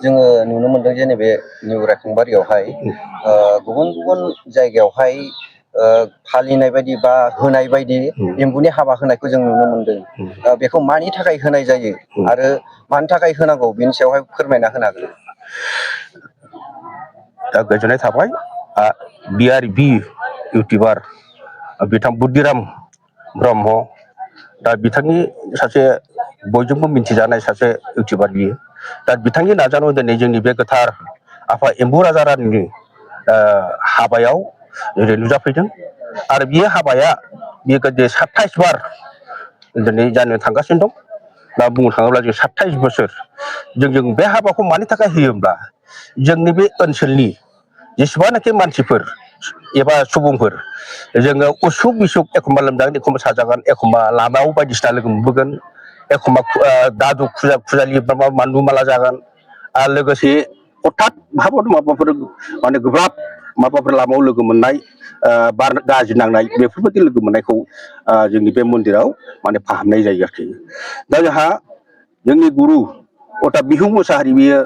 जोङो नुनो मोनदों जे नैबे निउ रायखांबारियावहाय गुबुन गुबुन जायगायावहाय फालिनाय बायदि बा होनाय बायदि एम्बुनि हाबा होनायखौ जों नुनो मोनदों। बेखौ मानि थाखाय होनाय जायो आरो मानि थाखाय होनांगौ बेनि सायावहाय फोरमायना होनो हागोन। दा गोजोननाय थाबाय BRB इउटिउबार बिथां बुद्दिराम ब्रह्म दा बिथांनि सासे बयजोंबो मिथिजानाय सासे इउटिउबार बियो दा बिथांनि नाजानायाव दिनै जोंनि बे गोथार आफा एम्बु राजा रानिनि हाबायाव नुजाफैदों आरो बियो हाबाया बियो गोदो 27 बार दिनै जानो थांगासिनो दं। दा बुंनो थाङोब्ला जों 27 बोसोर जों बे हाबाखौ मानि थाखाय होयोब्ला जोंनि बे ओनसोलनि जेसेबांनाखि मानसिफोर एबा सुबुंफोर जोङो उसुख बिसुख एखमबा लोमजागोन एखमबा साजागोन एखमबा लामायाव बायदिसिना लोगो मोनबोगोन एखमबा दादु फुजालि मानलु माला जागोन आरो लोगोसे हथात माबाफोर माने गोब्राब माबाफोर लामायाव लोगो मोननाय बार गाज्रि नांनाय बेफोरबायदि लोगो मोननायखौ जोंनि बे मन्दिराव माने फाहामनाय जायो आरोखि। दा जोंहा जोंनि गुरु अर्थात बिहु मोसाहारि बियो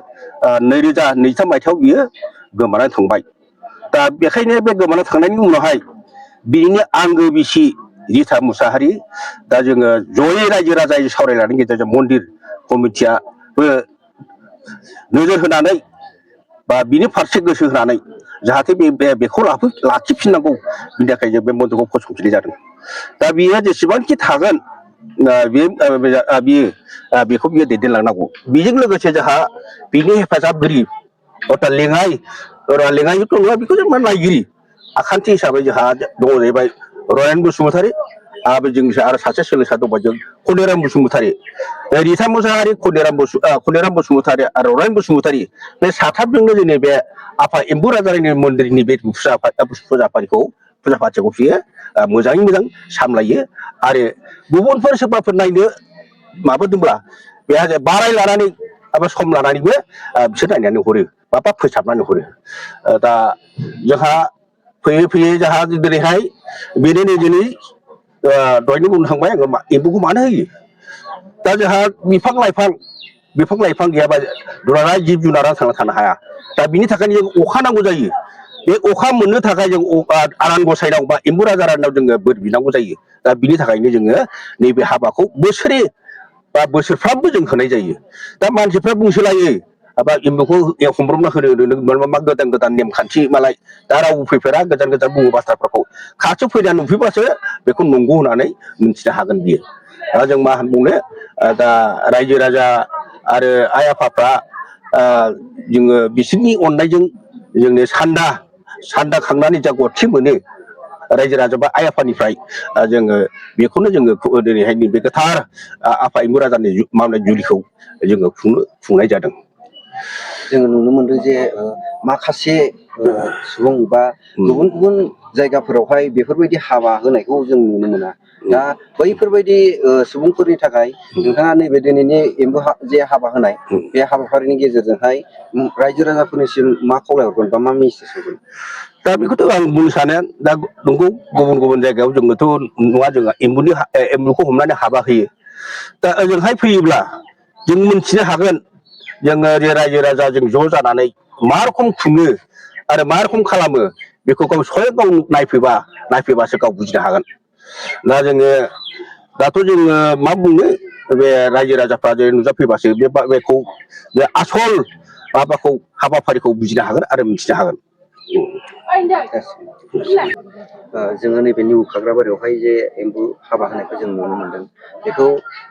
2023 मायथाइयाव बियो गोमानानै थांबाय। दा बेखायनो बे गोमानानै थांनायनि उनावहाय बिनि आंगो बिसि रिथा मुसाहारि दा जोङो जयै रायजो राजायै सावरायनायनि गेजेरजों मन्दिर कमिटियाबो नोजोर होनानै बा बिनि फारसे गोसो होनानै जाहाथे बेखौ लाखिफिननांगौ बिनि थाखाय जों बे मन्दिरखौ फसंफिननाय जादों। दा बियो जेसेबांखि थागोन बियो बेखौ बियो दैदेनलांनांगौ। बेजों लोगोसे जोंहा बिनि हेफाजाबगिरि अर्थात लेङाइथ' नङा बेखौ जों मा नायगिरि आखान्थि हिसाबै जोंहा दङ जाहैबाय रयेन बसुमतारी आरो सासे सोलोंसा दंबाय जों खनेराम बसुमतारी रिथा मुसाहारि खनेराम बसुमतारी आरो रयेन बसुमतारी बे साथामजोंनो जोंनि बे आफा एम्बु राजानि मन्दिरनि बे फुजा फाथिखौ बियो मोजाङै मोजां सामलायो आरो गुबुनफोर सोरबाफोर नायनो माबादोंब्ला बेहा बाराय लानानै एबा सम लानानैबो बिसोर नायनानै हरो बा फोसाबनानै हरो। दा जोंहा फैयै फैयै जोंहा दिनैहाय बेनो दिनै दहायनो बुंनो थांबाय आङो एम्बुखौ मानो होयो। दा जोंहा बिफां लाइफां गैयाबा दुलाराय जिब जुनारा थांना थानो हाया। दा बिनि थाखायनो जों अखा नांगौ जायो। बे अखा मोननो थाखाय जों आनान गसाइनाव बा एम्बु राजा रानिनाव जोङो बोर बिनांगौ जायो। दा बिनि थाखायनो जोङो नैबे हाबाखौ बोसोरे बा बोसोरफ्रामबो जों होनाय जायो। दा मानसिफ्रा बुंसोलायो माबा एम्बुखौ हमब्रबना होनो मा गोदान नेमखान्थि मालाय दा रावबो फैफेरा गोजान बुङो बाथ्राफोरखौ खाथियाव फैनानै नुफैबासो बेखौ नंगौ होननानै मिथिनो हागोन बियो। दा जों मा होनबावनो दा रायजो राजा आरो आइ आफाफ्रा जोङो बिसोरनि अननायजों जोंनो सान्दा खांनानै जा गरथि मोनो रायजो राजा बा आइ आफानिफ्राय जोङो बेखौनो जोङो दिनैहाय बे गोथार आफा एम्बु राजानि मावनाय जुलिखौ जोङो खुंनाय जादों। जोङो नुनो मोनदों जे माखासे सुबुं बा गुबुन गुबुन जायगाफोरावहाय बेफोरबायदि हाबा होनायखौ जों नुनो मोना। दा बैफोरबायदि सुबुंफोरनि थाखाय नोंथाङा नैबे दिनैनि एम्बु जे हाबा होनाय बे हाबाफारिनि गेजेरजोंहाय रायजो राजाफोरनिसिम मा खावलायहरगोन बा मा मेसेज होगोन। दा बेखौथ' आं बुंनो सानो दा नंगौ गुबुन जायगायाव जोंनोथ' नङा जोंहा एम्बुखौ हमनानै हाबा होयो। दा ओजोंहाय फैयोब्ला जों मोनथिनो हागोन जोङो जे रायजो राजा जों ज' जानानै मा रोखोम खुङो आरो मा रोखोम खालामो बेखौ गाव स्वयं गाव नायफैबासो गाव बुजिनो हागोन। दा दाथ' जोङो मा बुंनो बे रायजो राजाफ्रा जे नुजाफैबासो बेखौ बे आसल माबाखौ हाबाफारिखौ बुजिनो हागोन आरो मिथिनो हागोन। जोङो नैबे निउ खाग्राबारियावहाय जे एम्बु हाबा होनायखौ जों नुनो मोनदों बेखौ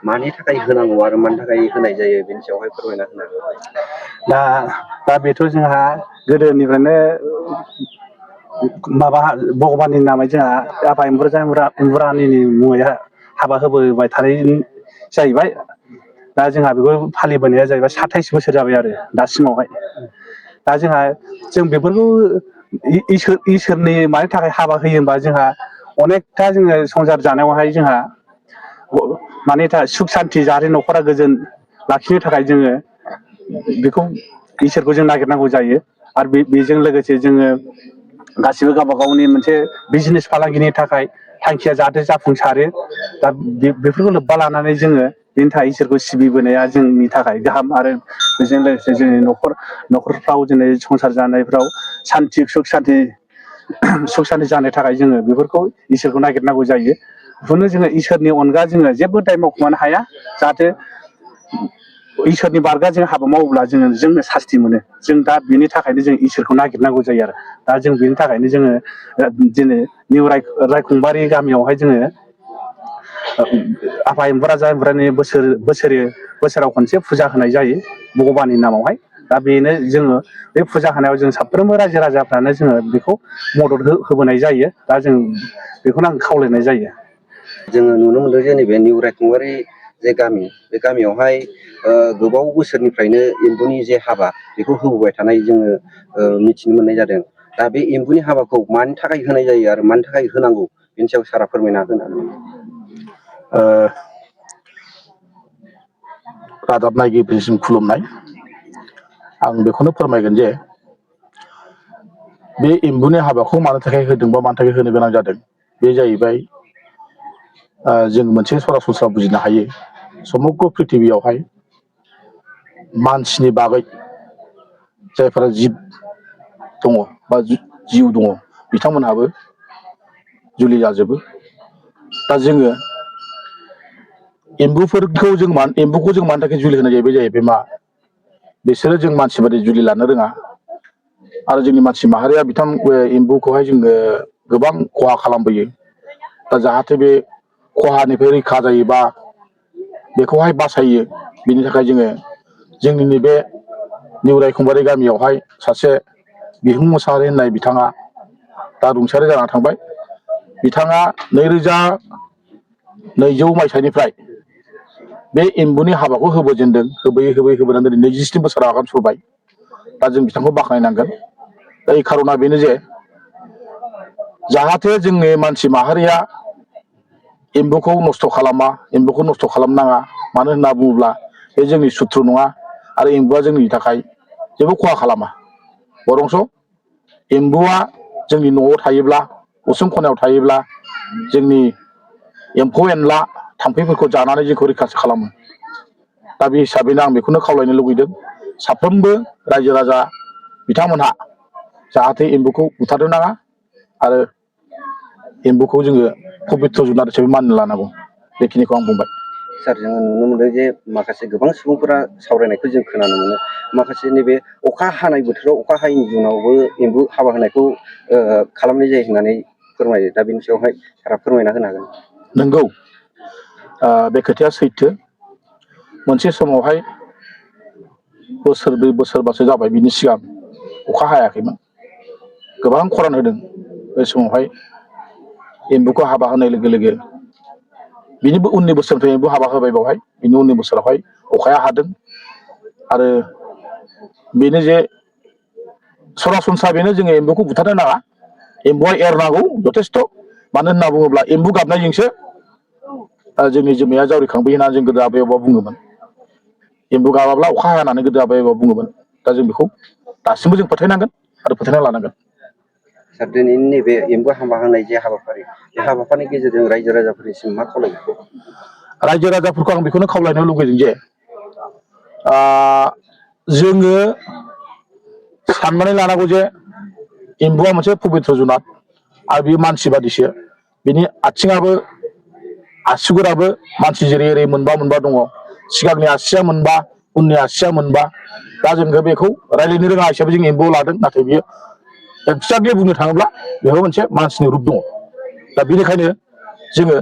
मानि थाखाय होनांगौ आरो मानि थाखाय होनाय जायो बेनि सायावहाय फोरमायना होनो हागोन। दा बेथ' जोंहा गोदोनिफ्रायनो माबा भगबाननि नामै जोंहा आफा एम्बु रानिनि मुङै हाबा होबोबाय थानाय जाहैबाय। दा जोंहा बेखौ फालिबोनाया जाहैबाय 27 बोसोर जाबाय आरो दासिमावहाय। दा जों बेफोरखौ इसोरनि मानि थाखाय हाबा होयो होमबा जोंहा अनेकथा जोङो संसार जानायावहाय जोंहा माने सुख सान्थि जाहाथे न'खरा गोजोन लाखिनो थाखाय जोङो बेखौ इसोरखौ जों नागिरनांगौ जायो। आरो बेजों लोगोसे जोङो गासिबो गावबा गावनि मोनसे बिजनेस फालांगिनि थाखाय थांखिया जाहाथे जाफुंसारो दा बेफोरखौ लोब्बा लानानै जोङो बेनि थाखाय इसोरखौ सिबिबोनाया जोंनि थाखाय गाहाम आरो बेजों लोगोसे जोंनि न'खरफ्राव जोंनि संसार जानायफ्राव सान्थि सुख सान्थि जानो थाखाय जोङो बेफोरखौ इसोरखौ नागिरनांगौ जायो बेखौनो जोङो इसोरनि अनगा जोङो जेबो दाय मावखुमानो हाया जाहाथे इसोरनि बारगा जों हाबा मावोब्ला जोंनो सास्ति मोनो जों दा बेनि थाखायनो जों इसोरखौ नागिरनांगौ जायो आरो दा जों बेनि थाखायनो जोङो दिनै निउ रायखंबारि गामियावहाय जोङो आफा एम्बु राजा एम्बुरानि बोसोराव खनसे फुजा होनाय जायो भगबाननि नामावहाय दा बेनो जोङो बे फुजा होनायाव जों साफ्रोमबो रायजो राजाफ्रानो जोङो बेखौ मदद होबोनाय जायो दा जों बेखौनो आं खावलायनाय जायो। जोङो नुनो मोनदों जे नैबे निउ रायखंबारि जे गामि बे गामियावहाय गोबाव बोसोरनिफ्रायनो एम्बुनि जे हाबा बेखौ होबोबाय थानाय जोङो मिथिनो मोननाय जादों दा बे एम्बुनि हाबाखौ मानि थाखाय होनाय जायो आरो मानि थाखाय होनांगौ बेनि सायाव सारा फोरमायना होनो हागोन। रादाब नायगिरिफोरनिसिम खुलुमनाय आं बेखौनो फोरमायगोन जे बे एम्बुनि हाबाखौ मानो थाखाय होदों बा मानो थाखाय होनो गोनां जादों बे जाहैबाय जों मोनसे सरासनस्रा बुजिनो हायो समग्र प्रिथिबियावहाय मानसिनि बागै जायफोरा जिब दङ बा जिउ दङ बिथांमोनहाबो जुलि जाजोबो दा जोङो एम्बुखौ जों मानो थाखाय जुलि होनाय जायो बे जाहैबाय मा बिसोरो जों मानसि बादि जुलि लानो रोङा आरो जोंनि मानसि माहारिया एम्बुखौहाय जोङो गोबां खहा खालामबोयो दा जाहाथे बे खहानिफ्राय रैखा जायोबा बेखौहाय बासायो बिनि थाखाय जोङो जोंनि नैबे निउ रायखंबारि गामियावहाय सासे बिहुं मोसाहारि होननाय बिथाङा दा रुंसारि जाना थांबाय बिथाङा 2002 मायथाइनिफ्राय बे एम्बुनि हाबाखौ होबोजेनदों होबोनानै दिनै 27 बोसोर आगान सुरबाय दा जों बिथांखौ बाख्नायनांगोन दा এই खारना बेनो जे जाहाथे जोंनि मानसि माहारिया एम्बुखौ नस्थ' खालामा एम्बुखौ नस्थ' खालामनाङा मानो होनना बुङोब्ला बे जोंनि सुथ्रु नङा आरो एम्बुआ जोंनि थाखाय जेबो खहा खालामा बरंस एम्बुआ जोंनि न'आव थायोब्ला उसुं खनायाव थायोब्ला जोंनि एम्फौ एनला थाम्फैफोरखौ जानानै जोंखौ रैखाथि खालामो दा बे हिसाबैनो आं बेखौनो खावलायनो लुगैदों साफ्रोमबो रायजो राजा बिथांमोनहा जाहाथे एम्बुखौ बुथारनो नाङा आरो एम्बुखौ जोङो पबित्र जुनार हिसाबै मानिना लानांगौ बेखिनिखौ आं बुंबाय। सार जोङो नुनो मोनदों जे माखासे गोबां सुबुंफोरा सावरायनायखौ जों खोनानो मोनो माखासे नैबे अखा हानाय बोथोराव अखा हायैनि जुनावबो एम्बु हाबा होनायखौ खालामनाय जायो होननानै फोरमायो दा बेनि सायावहाय सारा फोरमायना होनो हागोन। नंगौ बे खोथाया सैथो मोनसे समावहाय बोसोरब्रै बोसोरबासो जाबाय बिनि सिगां अखा हायाखैमोन गोबां खरान होदों बे समावहाय एम्बुखौ हाबा होनाय लोगो लोगो बिनिबो उननि बोसोरनिफ्राय एम्बु हाबा होबाय बेवहाय बिनि उननि बोसोरावहाय अखाया हादों आरो बेनो जे सरासनस्रा बेनो जोङो एम्बुखौ बुथारनो नाङा एम्बुआ एरनांगौ जथेस्थ' मानो होनना बुङोब्ला एम्बु गाबनायजोंसो जोंनि जोमैया जावरिखांबोयो होनना जों गोदो आबै आबौआ बुङोमोन एम्बु गाबाब्ला अखा हाया होननानै गोदो आबै आबौआ बुङोमोन दा जों बेखौ दासिमबो जों फोथायनांगोन आरो फोथायना लानांगोन। सार दिनैनि नैबे एम्बु हाबा होनाय जे हाबाफारि बे हाबाफारिनि गेजेरजों रायजो राजाफोरनिसिम मा खावलायगोन? रायजो राजाफोरखौ आं बेखौनो खावलायनो लुगैदों जे जोङो साननानै लानांगौ जे एम्बुआ मोनसे पबित्र जुनार आरो बेयो मानसि बादिसो बिनि आथिङाबो आसुगुराबो मानसि जेरै ओरै मोनबा दङ सिगांनि आसिया मोनबा उननि आसिया मोनबा दा जोङो बेखौ रायज्लायनो रोङा हिसाबै जों एम्बुआव लादों नाथाय बियो एक्जेक्टलि बुंनो थाङोब्ला बेबो मोनसे मानसिनि रुप दङ दा बेनिखायनो जोङो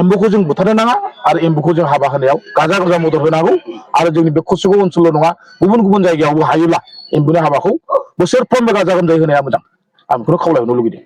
एम्बुखौ जों बुथारनो नाङा आरो एम्बुखौ जों हाबा होनायाव गाजा गोमजा मदद होनांगौ आरो जोंनि बे कसुगाव ओनसोलल' नङा गुबुन गुबुन जायगायावबो हायोब्ला एम्बुनि हाबाखौ बोसोरफ्रोमबो गाजा गोमजायै होनाया मोजां आं बेखौनो खावलायहरनो लुगैदों।